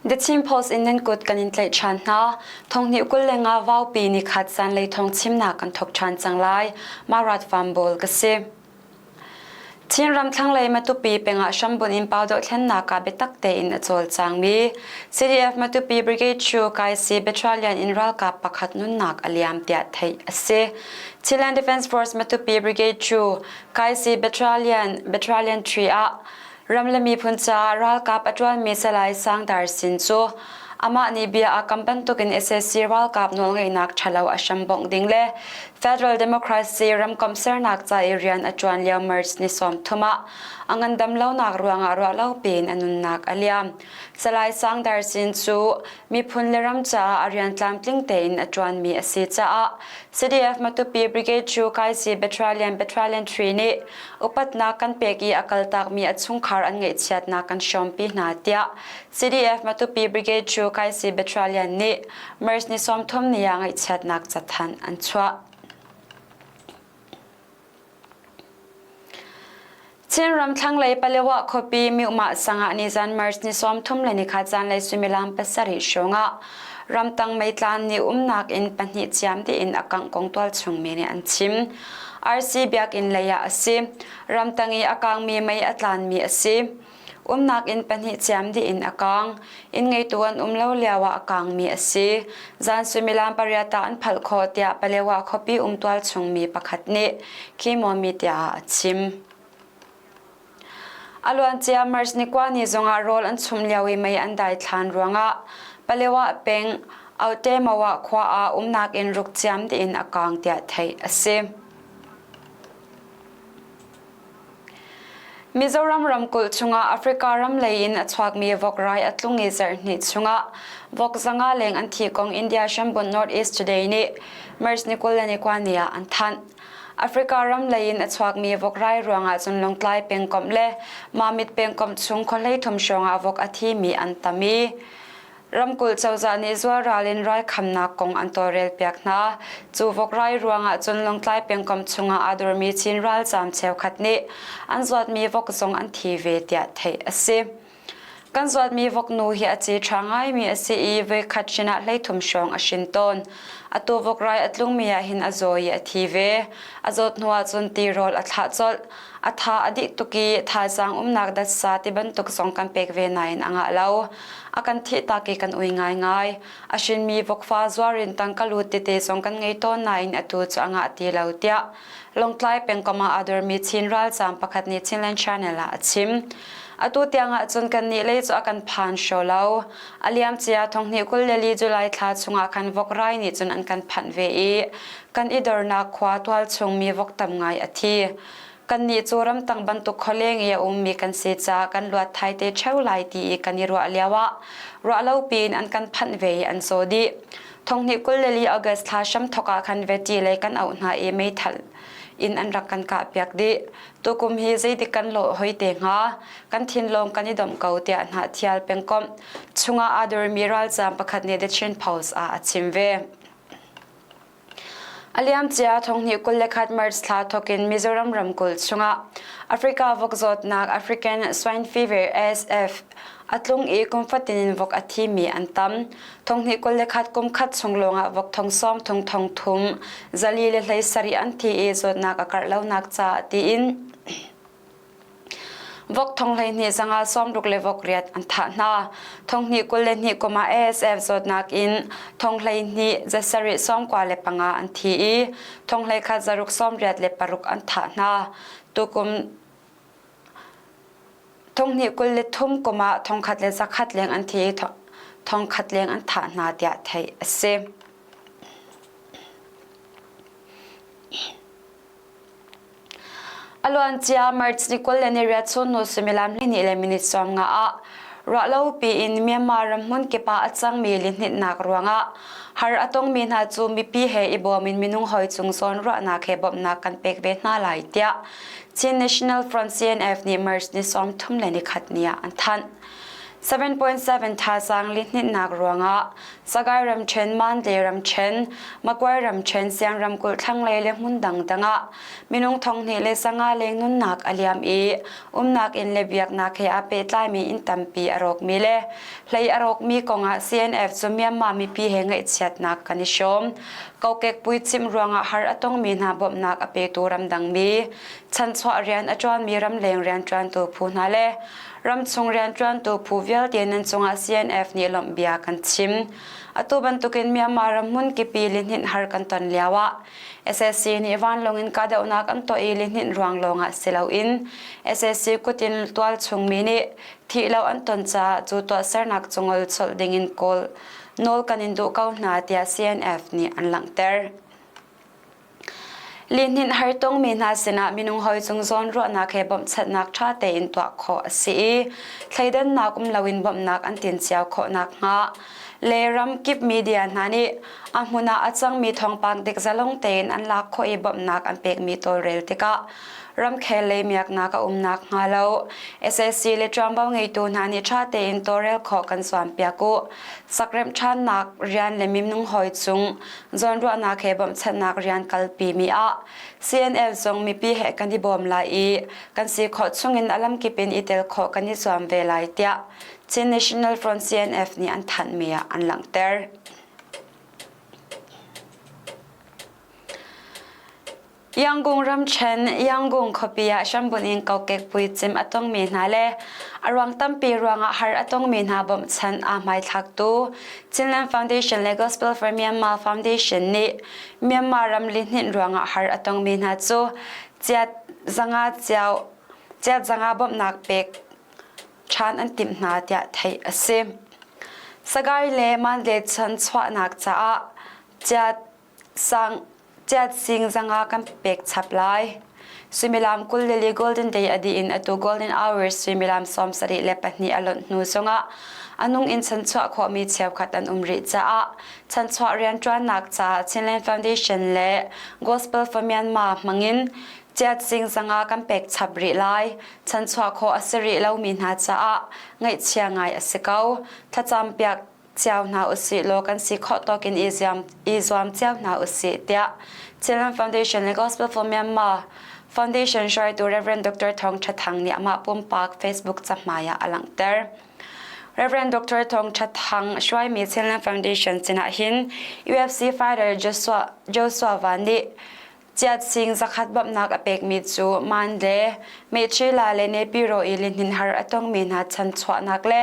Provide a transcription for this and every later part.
The Chin Post in nan kut kan in tlaih ṭhan hna. Thonghnih 25 vaupi nikhat zanlei thawng chimnak kan thawk ṭhan cang lai. Marat Farm Bawl ka si. Chinram thlanglei Matupi pengah hrambunh in pau dohthlennak ah biatak tein a cawlcangmi CDF Matupi Brigade cu Kaisi Battalion in ralkap pakhat nunnak a liam tiah theih a si. Chinland Defense Force Matupi Brigade cu Kaisi Battalion Battalion 3 ah ram le miphun caah ralkap a ṭuanmi Salai Sang Dar Sin cu amah nih bia a kam bantukin sac ralkap nawlngeihnak ṭhalo a hrambongh ding le Federal Democracy ramkomh sernak ca i rian a ṭuan lio March ni 30 ah a ngandam lonak ruangah ruahlo piin a nunnak a liam. Salai Sang Dar Sin cu miphun le ram caah a rian tlamtling tein a ṭuanmi a si caah CDF Matupi Brigade cu Kaisi Battalion Battalion 3 nih upatnak kan pek i a kaltakmi a chungkhar an ngaihchiatnak kan hrawmpi hna tiah CDF Matupi Brigade cu Kaisi Battalion nih March ni 30 ni ah ngaihchiatnak cathanh an chuah. Chinram thlanglei Palewa khuapi Myuhmah sang ah nizan March ni 31 zanlei suimilam 7 hrawng ah ramtang meitlan nih umnak inn pahnih ciam dih in a kangh kong tualchung mi nih an chim. RC biakinn lei ah a si. Ramtang i a kangmi mei a tlanmi a si. Umnak inn pahnih ciam dih in a kang. Inn ngeitu an um lo lio ah a kangmi a si. Zan suimilam pariat ah an phalh khawh tiah Palewa khuapi um tualchung mi pakhat nih Khimo media ah a chim. A luancia March ni kua ni zongah rawl an chumh lio i mei an daithlan ruangah Palewa peng Autemawa khua ah umnak inn ruk ciam dih in a kang tiah theih a si. Mizoram ramkulh chungah Africa ram lei in a chuakmi vok rai a tlung i zarhhnih chungah vok zanga leng an thi kong India hrambun North East Today nih March ni 21 ni ah an thanh. Africa ram lei in a chuakmi vok rai ruangah cun Lawngtlai pengkomh le Mamit pengkomh chung khuahlei thum hrawngah vok a thimi an tam i Ramkulh cozah nih zualral in ralkhamnak kong an tawlrelpiak hna. Cu vok rai ruangah cun Lawngtlai pengkomh chungah aa dormi Chin ralzaam cheukhat nih an zuatmi vok zong an thi ve tiah theih a si. Kan zuatmi voknu hi a ci ṭha ngaimi a si i voikhat hrin ah 33 hrawng a hrin tawn. Atu vok rai a tlungmi ah hin a zaw i a thi ve. A zawt hnu ah cun tirawl a thlah colh. A tha a dih tuk i thazaang umnak datsa ti bantuk zong kan pek ve nain a ngah lo. A kan thihtak i kan ui ngaingai. A hrinmi vokfa zuar in tangka lut tete zong kan ngei tawn nain atu cu a ngah ti lo tiah Lawngtlai pengkomh ah aa dormi Chin ralzaam pakhat nih Chinland Channel ah a chim. Atu tiang ahcun kannih lei cu a kan phan hraw lo. A liamcia 2024 July thla chungah khan vok rai nih cun an kan phanh ve i kan i dornak khua tualchung mi vok tam ngai a thi. Kannih cu ramtang bantuk khualeng i a ummi kan si caah kan luat thai te ṭheo lai ti i kan i ruah lioah ruahlopi in an kan phanh ve i an caw dih. 2024 August thla hramthawk ah khan veti lei kan auh hna i meithal in an rak kan kahpiak dih. Tukum hi zeidik kan lawh hoi te hnga? Kan thinlung kan i domh ko tiah Hnahthial pengkomh chungah aa dormi ralzaam pakhat nih The Chin Post ah a chim ve. A liamcia 2021 March thla thawkin Mizoram ramkulh chungah Africa vok zawtnak African Swine Fever ASF a tlung i kum fatin in vok a thimi an tam. 2021 kum khat chung lawngah vok thong sawm thong thong thum zali le hlei sarih an thi i zawtnak a karh lonak caah tiin Vok thong 12 zanga 60 le vok riat an thah hna. Thong hnih 22 kum ah ASF zawtnak in thong 12 zasarih sawmkua le panga an thi i thong 11 zaruk sawmriat le paruk an thah hna. Tukum thong hnih 23 kum ah thong khat le zakhat leng an thi i thong khat leng an thah hna tiah theih a si. A luancia March ni 28 chun nu suimilam 12 le minute 50 ah ruahlopi in Myanmar ram hmun kip ah a cangmi lihninhnak ruangah har a tongmi hna cu mipi he i bawm in minung hawi cung zawn ruahnak he bawmhnak kan pek ve hna lai tiah Chin National Front CNF nih March ni 31 ni ah an thanh. 7.7 thazaang lihninhnak ruangah Sagaing ramṭhen, Mandalay ramṭhen, Magway ramṭhen, Siang ramkulh thlanglei le hmun dangdang ah minung thonghnih le sanga leng nunnak a liam i umnak inn le biaknak he aa pehtlaimi inn tampi a rawkmi le hlei a rawkmi kongah CNF cu Myanmar mipi he ngaihchiatnak kan i hrawm. Kokek puicimh ruangah har a tongmi hna bawmhnak a petu ramdangmi, chanchuah rian a ṭuanmi ramleng rianṭuantu phu hna le ramchung rianṭuantu phu vialte nan cungah CNF nih lawmhbia kan chim. Atu bantukin Myanmar ram hmunkipi lihninh har kan ton lioah SSC nih vanlawng in kahdohnak an tuah i lihninh ruang lawngah si loin SSC kutin tualchung mi nih thih lo an ton caah cu tuahsernak cu ngol colh dingin kawl nawl kan in duh ko hna tiah CNF nih an langhter. Lihninh har tongmi hna sinah minung hawi cung zawnruahnak he bawmhchanhnak ṭha tein tuah khawh a si i thleidannak um loin bawmhnak an tin cio khawh nakhnga le ram kip media hna nih a hmun ah a cangmi thawngpang dik zalong tein an lak khawh i bawmhnak an pekmi tawlrel tikah ramkhel lei miaknak a um nakhnga lo SAC le ṭuanvo ngeitu hna nih ṭha tein tawlrel khawh kan zuampiak u. Sakremh ṭhannak rian le minung hawi cung zawnruahnak he bawmhchanhnak rian kalpimi ah CNF zong mipi he kan i bawm lai i kan si khawh chungin a lamkip in i tel khawh kan i zuam ve lai tiah Chin National Front CNF nih an thanhmi ah an langhter. Yangon ramṭhen Yangon khuapi ah hrambunh in kokek puicim a tongmi hna le a ruang tampi ruangah har a tongmi hna bawmhchanh aa hmaithlaktu Chinland Foundation le Gospel for Myanmar Foundation nih Myanmar ram lihninh ruangah har a tongmi hna cu chiat zanga cio chiat zanga bawmhnak pek ṭhan an timh hna tiah theih a si. Sagaing le Mandalay chan chuahnak caah chiat sang chiat sing zanga kan pek chap lai. Suimilam 22 Golden Day a dih in atu Golden Hours suimilam 74 a lonh hnu zongah a nung in chanchuah khawhmi cheukhat an um rih caah chanchuah rianṭuannak caah Chinland Foundation le Gospel for Myanmar hmangin chiat sing zanga kan pek chap rih lai. Chanchuah khawh a si rih lomi hna caah ngaihchia ngai a si ko. Thlacam piak cio hna usih law kan si khawh tawk in i zuam cio hna usih tiah Chinland Foundation le Gospel for Myanmar Foundation hruaitu Rev. Dr. Thawng Tha Thang nih amah pumpak Facebook cahmai ah a langhter. Rev. Dr. Thawng Tha Thang hruaimi Chinland Foundation sinah hin UFC fighter Joshua, Joshua Van nih Chiatsing zakhat bawmhnak a pekmi cu Man le Mechila le Nepiro i lihnin har a tongmi hna chanchuahnak le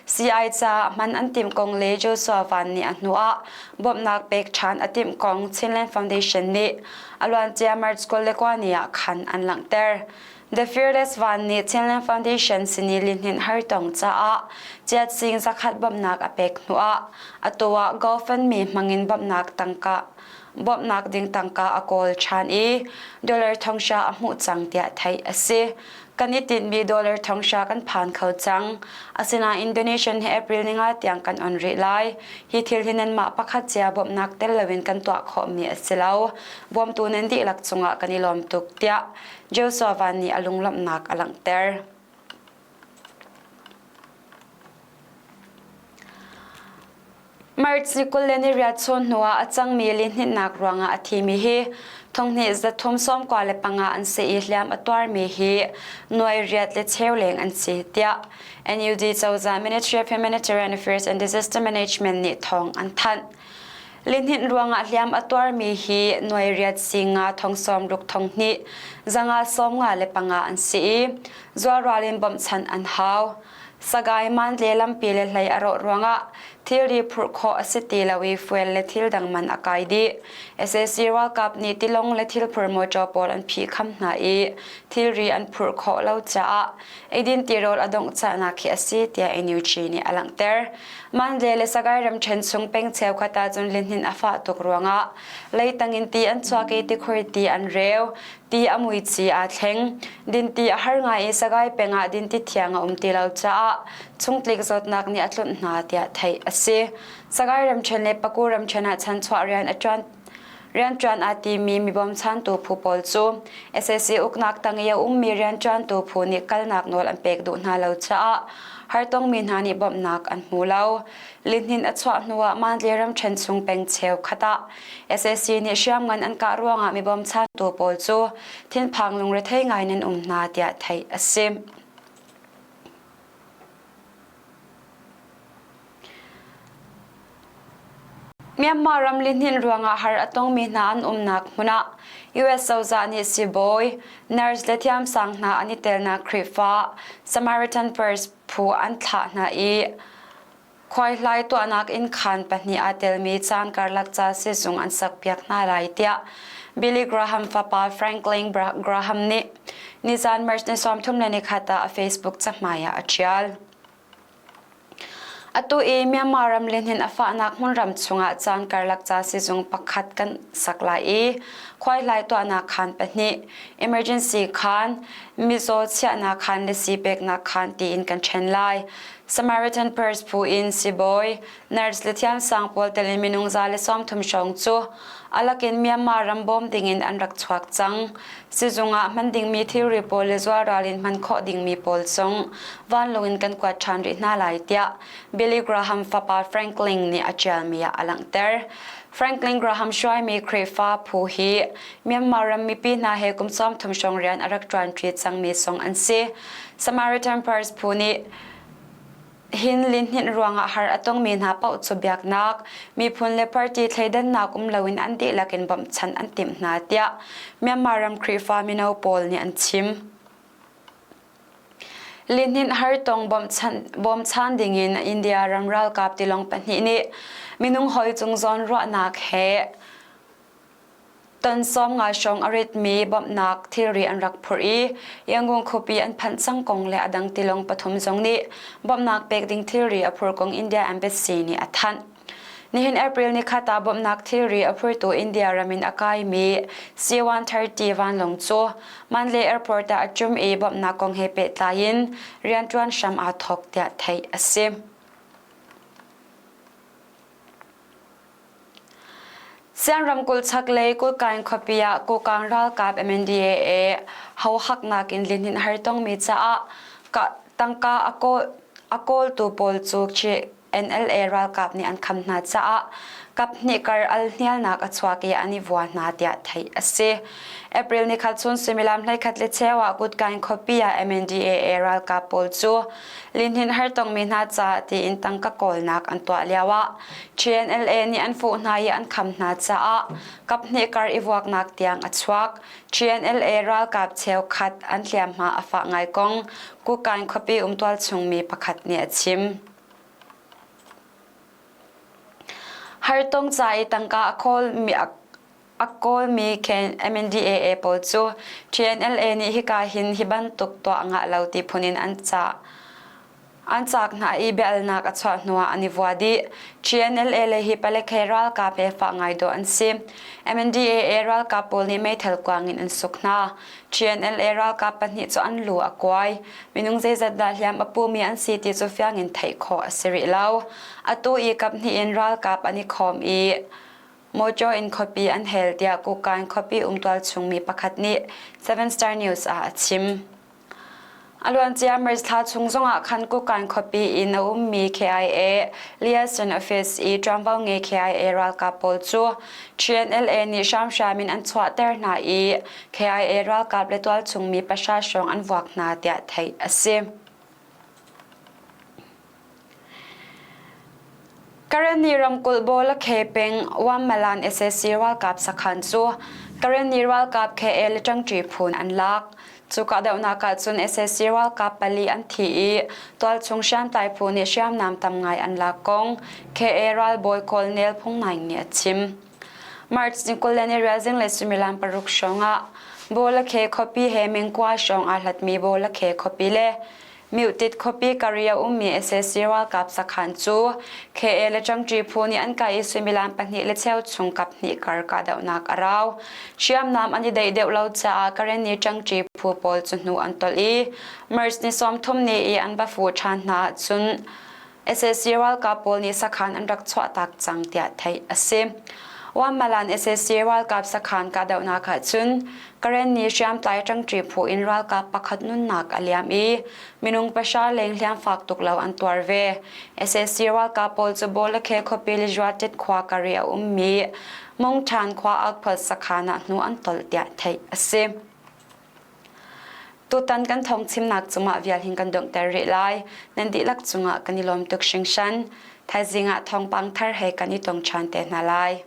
sii caah hman an timh kong le Joshua Van nih a hnuah bawmhnak pek ṭhan a timh kong Chinland Foundation nih a luancia March 29 ni ah khan an langhter. The Fearless Van nih Chinland Foundation sin i lihnin har tong caah chiatsing zakhat bawmhnak a pek hnuah atu ah GoFundMe hmangin bawmhnak tangka bawmhnak ding tangka a kawl ṭhan i dollar thonghra a hmuh cang tiah theih a si. Kan i tinhmi dollar thonghra kan phan kho cang. Asinain donation hi April ninga tiang kan on rih lai. Hi thil hi nanmah pakhat cia bawmhnak tel loin kan tuah khawhmi a si lo. Bawmtu nan dihlak cungah kan i lawm tuk tiah Joshua Van nih a lunglawmhnak a langhter. March ni 28 chun hnuah a cangmi lihninhnak ruangah a thimi hi thonghnih zathum 95 an si i hliam a tuarmi hi nuai riat le cheu leng an si tiah NUG cozah Ministry of Humanitarian Affairs and Disaster Management nih thawng an thanh. Lihninh ruangah hliam a tuarmi hi nuai riat singa thong sawm ruk thong hnih zanga sawm nga le panga an si i zualral in bawmhchanh an hau. Sagaing Mandle lampi le hlei a rawh ruangah thilri phurh khawh a si ti lo i fuel le thil dang man a kai dih. Sac ralkap nih tilawng le thilphur mawṭaw pawl an phihkham hna i thilri an phurh khawh lo caah eidin tirawl a dongh cahnak hi a si tiah NUG nih a langhter. Mandle le Sagaing ramṭhen chung peng cheukhat ahcun lihnin a fah tuk ruangah leitang in ti an chuak i tikhur ti an reu. Ti a muici aa thleng. Dinti a har ngai i Sagaing peng ah dinti thiang a um ti lo caah chungtlik zawtnak nih a tlunh hna tiah theih a si. Sagaing ramṭhen le Paku ramṭhen ah chanchuah rian a ṭuan rianṭuan aa timi mi bawmchantu phu pawl cu sac uknak tang i a ummi rianṭuantu phu nih kalnak nawl an pek duh hna lo caah hartongmi hna nih bawmhnak an hmu lo. Lihnin a chuah hnuah Mandalay ramṭhen chung peng cheukhat ah sac nih hriamngan an kah ruangah mi bawmchantu pawl cu thinphang lungrethei ngai in an um hna tiah theih a si. Myanmar ram lihnin ruangah har a tongmi hna an umnak hmun ah US cozah nih siibawi, nurse le thiamsang hna an i telnak Khrihfa Samaritan Purse phu an thlah hna i khuaihlai tuahnak innkhaan pahnih aa telmi caan karlak ca sizung an sakpiak hna lai tiah Billy Graham fapa Franklin Graham nih nizan March ni 31 ah a Facebook cahmai ah a ṭial. Atu i Myanmar ram lihnin a fahnak hmunram chungah caan karlak ca sizung pakhat kan sak lai i khuaihlai tuahnak khaan pahnih, emergency khaan, mizaw chiahnak khaan le sii peknak khaan tiin kan ṭhen lai. Samaritan Purse phu in sibawi, nurse le thiamsang pawl tel in minung 130 hrawng cu alakin Myanmar ram bawm dingin an rak chuak cang. Sizung ah hman dingmi thilri pawl le zualral in hman khawh dingmi pawl zong vanlawng in kan kuat ṭhan rih hna lai tiah Billy Graham fapa Franklin nih a ṭialmi ah a langhter. Franklin Graham hruaimi Khrihfa phu hi Myanmar ram mipi hna he kum 30 hrawng rian a rak ṭuanṭi cangmi zong an si. Samaritan Purse phu nih hin lihninh ruangah har a tongmi hna paoh cu biaknak, miphun le party thleidannak um loin an dihlak in bawmhchanh an timh hna tiah Myanmar ram Khrihfa mino pawl nih an chim. Lihninh hartong bawmchan dingin India ram ralkap tilawng pahnih nih minung hawi cung zawn ruahnak he Ton 50 hrawng a ritmi bawmhnak thilri an rak phurh i Yangon khuapi an phanh cang kong le a dang tilawng pathum zong nih bawmhnak pek ding thilri a phur kong India Embassy nih a thanh. Nihin April nikhat ah bawmhnak thilri a phurtu India ram in a kaimi C-130 vanlawng cu Mandalay Airport ah a ṭum i bawmhnak kong he pehtlai in rianṭuan hram aa thawk tiah theih a si. Sian ramkulh chaklei Kulkaing khuapi ah Kokang ralkap MNDAA hohaknak in lihnin har tongmi caah tangka a kawltu pawl cu NLA ralkap nih an kham hna caah kaphnih kar al hnialnak a chuak i an i vua hna tiah theih a si. April ni khat chun suimilam 11:15 ah Kutkaing khuapi ah MNDAA ralkap pawl cu Lihnin hartongmi hna caah tiin tangka kawlnak an tuah lioah TNLA nih an fuh hna i an kham hna caah kaphnih kar i vuaknak tiang a chuak. TNLA ralkap cheukhat an hliamhma a fah ngai kong Kukaing khuapi um tualchungmi pakhat nih a chim. Hartong ca i tangka a khawlmi A kawlmi MNDAA pawl cu TNLA nih hika hin hi bantuk tuah ngah lo ti phun in an cah. An caak hna i biahalnak a chuah hnuah an i vua dih. TNLA le hi palek he ralkap he fah ngai dawh an si. MNDAA ralkap pawl nih meithal kuang in an suk hna. TNLA ralkap pahnih cu an lu a kuai. Minung zeizat dah hliam a pumi an si ti cu fiang in theih khawh a si rih lo. Atu i kaphnih in ralkap an i khawm i Mawṭaw in khuapi an hel tiah Kukan khuapi umtual chungmi pakhat nih Seven Star News ah a chim. A luancia March thla chung zongah khan Kukan khuapi in a ummi KIA Liaison Office i ṭuanvo ngei KIA ralkap pawl cu TNLA nih hramhram in an chuahter hna i KIA ralkap le tualchungmi pahra hrawng an vuak hna tiah theih a si. Karenni ramkulh Bawlakhe peng Wammalan sac ralkap sakhan cu Karenni ralkap KA le ṭangṭi phun an lak. Cu kahdohnak ahcun sac ralkap pali an thi i tualchung hriamtlai phu nih hriamnam tam ngai an lak kong KA ralbawi Colonel Phung Naing nih a chim. March ni 24 zinglei suimilam paruk hrawng ah Bawlakhe khuapi he mengkua hrawng aa hlatmi Bawlakhe khuapi le Myutit khuapi kar i a ummi sac ralkap sakhan cu KA le ṭangṭi phu nih an kah i suimilam pahnih le cheu chung kaphnih kar kahdohnak a rau. Hriamnam an i daih deuh lo caah Karenni ṭangṭi phu pawl cu hnu an tolh i March ni 30 ni i an va fuh ṭhan hna ahcun sac ralkap pawl nih sakhan an rak chuahtak cang tiah theih a si. Wammalan sac ralkap sakhan kahdohnak ah cun Karenni hriamtlai ṭangṭi phu in ralkap pakhat nunnak a liam i minung pahra leng hliamfak tuk lo an tuar ve. Sac ralkap pawl cu Bawlakhe khuapi Lijuatit khua kari a ummi Mungṭhan khua outpost sakhan ah hnu an tolh tiah theih a si. Tutan kan thawngchimnak cungah vial hin kan donghter rih lai. Nan dihlak cungah kan i lawm tuk hringhran. Thaizing ah thawngpang thar he kan i tong ṭhan te hna lai.